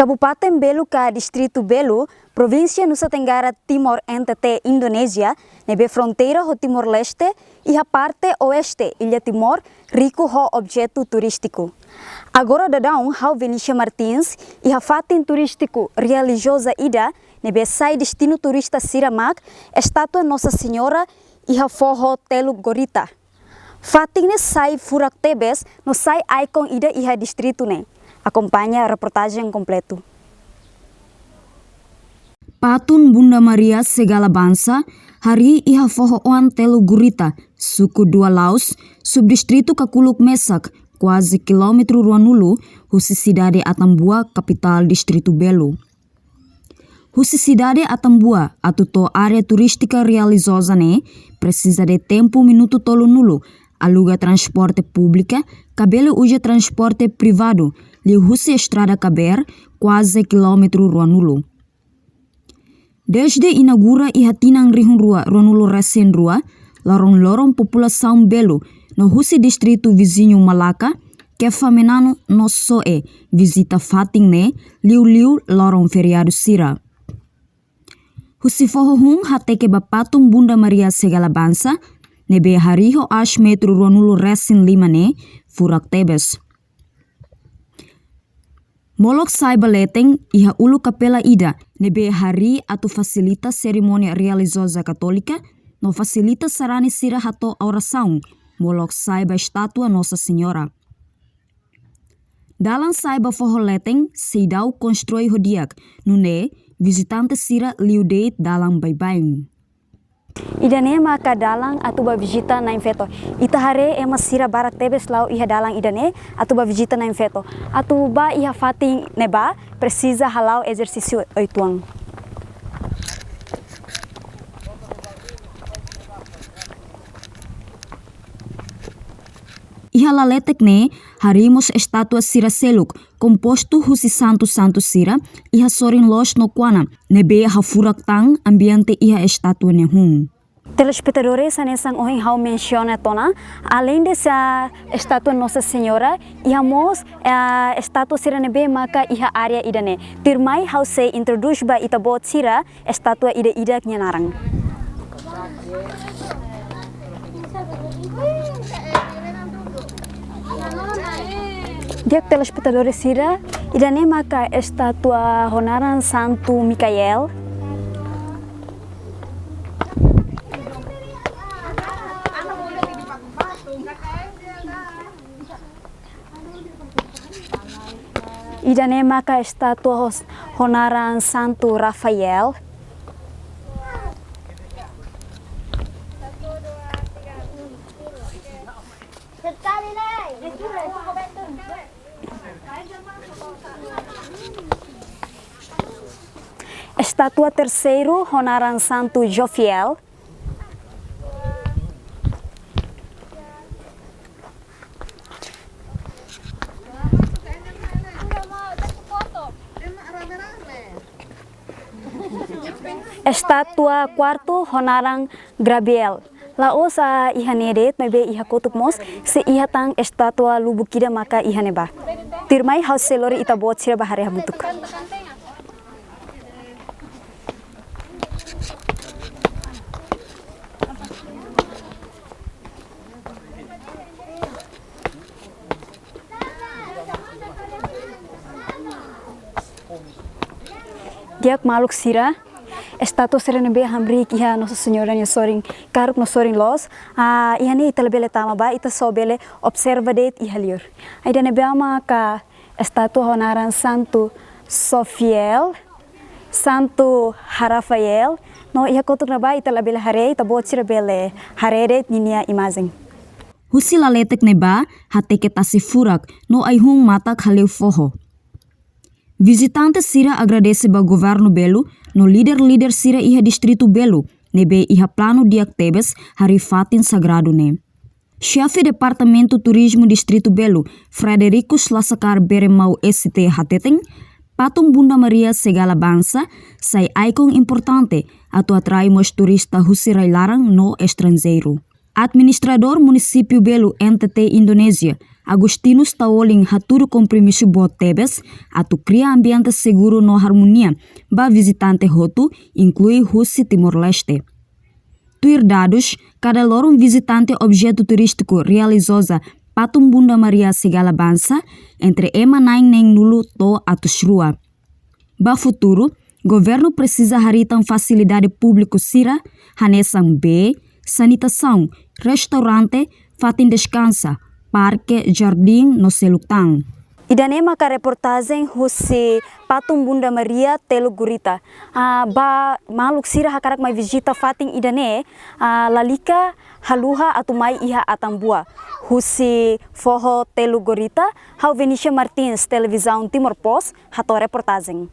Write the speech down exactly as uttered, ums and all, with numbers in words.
Kabupaten Belu ka Distritu Belu, Provínsia Nusa Tenggara Timur, N T T, Indonézia, ne'ebé fronteira ho Timor-Leste, iha parte oeste Ilha Timor, riku ho objetu turístiku. Agora daudaun ha'u, Venicia Martins, iha fatin turístiku relijioza ida ne'ebé sai destinu turista sira mak estátua Nossa Senhora iha foho Teluk Gorita. Fatin ne'e sai furak tebes no sai ikon ida iha distritu ne'e. Akompaña reportajen kompletu. Patun Bunda Maria Segala Bansa harii iha foho oan Teluk Gorita, suku Dua Laus, subdistritu Kakuluk Mesak, kuaze kilómetru ruanulu husi sidade Atambua, kapitál distritu Belu. Husi sidade Atambua atu to'o área turístika relijioza ne'e, presiza de tempu minutu tolunulu, aluga transporte públika, ka bele uza transporte privadu, liuhusi estrada kabeer, kuaze kilómetru ruanulu. Dezde inaugura iha tinan rihun rua ruanulu resin rua, loron-loron populasaun Belu no husi distritu viziñu Malaka, Kefa Menanu no So'e vizita fatin ne'e, liuliu loron feriadu sira. Husi foho hun hateke ba Patun Bunda Maria Segala Bansa, ne'ebé harii ho aas metru ruanulu resin lima ne'e, furak tebes. Molok sai ba leten iha uluk kapela ida ne'ebé harii atu fasilita serimónia relijioza katólika no fasilita sarani sira hato'o orasaun, molok sai ba estátua Nossa Senhora. Dalan sai ba foho leten seidauk konstrui ho di'ak, nune'e vizitante sira liu de'it dalan baibain. Ida-ne'e maka dalan atu ba vizita Na'in Feto. Ita haree ema sira barak tebes la'o iha dalan ida-ne'e atu ba vizita Na'in Feto. Atu ba iha fatin ne'ebá presiza hala'o ezersísiu uitoan. Iha laletek ne'e harii mós estátua sira seluk, kompostu husi santu-santu sira iha sorin loos no kuana, ne'ebé hafurak tan ambiente iha estátua ne'e hun. Telespetadores, hanesan ohin ha'u mensiona tiha ona, aleinde estátua Nossa Senhora, iha mós, eh, estátua sira ne'ebé maka iha área ida-ne'e. Tuirmai ha'u sei introdús ba ita-boot sira estátua ida-idak nia naran. Di'ak, telespetadores sira, ida-ne'e maka estátua ho naran Santu Mikael. Ida-ne'e maka estátua ho, ho naran Santu Rafael. Estátua terseiru ho naran Santu Jofiel. Estátua kuartu ho naran Gabriel. La'ós, ah, iha ne'e de'it, maibé iha kotuk mós, sei iha tan estátua lubuk ida maka iha ne'ebá. Tuirmai ha'u sei lori ita-boot sira ba haree hamutuk. Di'ak maluk sira, estátua sira ne'ebé hamriik iha Nossa Senhora nia sorin karuk no sorin loos. Ah, iha ne'e ita labele tama ba, ita só bele observa de'it iha liur. Ida-ne'ebá maka estátua ho naran Santu Jofiel, Santu Rafael, no iha kotuk ne'ebá ita labele haree, ita-boot sira bele haree de'it ninia imajen. Husi laletek ne'ebá hateke tasi furak no ai-hun matak hale'u foho. Vizitante sira agradese ba governu Belu no líder-líder sira iha distritu Belu, ne'ebé iha planu di'ak tebes harii fatin sagradu ne'e. Xefe Departamentu Turizmu Distritu Belu, Fredericus Lasakar Beremau S T hateten, Patun Bunda Maria Segala Bansa sai ikon importante atu atrai mós turista husi rai-laran no estranjeiru. Administradór Munisípiu Belu N T T Indonézia, Agostinus Taolin hatudu kompromisu boot tebes atu kria ambiente seguru no harmonia ba vizitante hotu, inklui husi Timor-Leste. Tuir dadus, kada loron vizitante objetu turístiku religioza Patung Bunda Maria Segala Bansa entre ema na'in neen-nulu to'o atus rua. Ba futuru, governu presiza harii tan fasilidade públiku sira, hanesan bee, sanitasaun, restaurante, fatin deskansa, parke, jardín no seluk tan. Ida-ne'e maka reportajen husi Patung Bunda Maria Teluk Gurita. Ah, ba maluk sira hakarak mai vizita fatin ida-ne'e, ah, lalika haluha atu mai iha Atambua. Husi foho Teluk Gurita, ha'u Venetia Martins, Televizaun Timor Post, hato'o reportajen.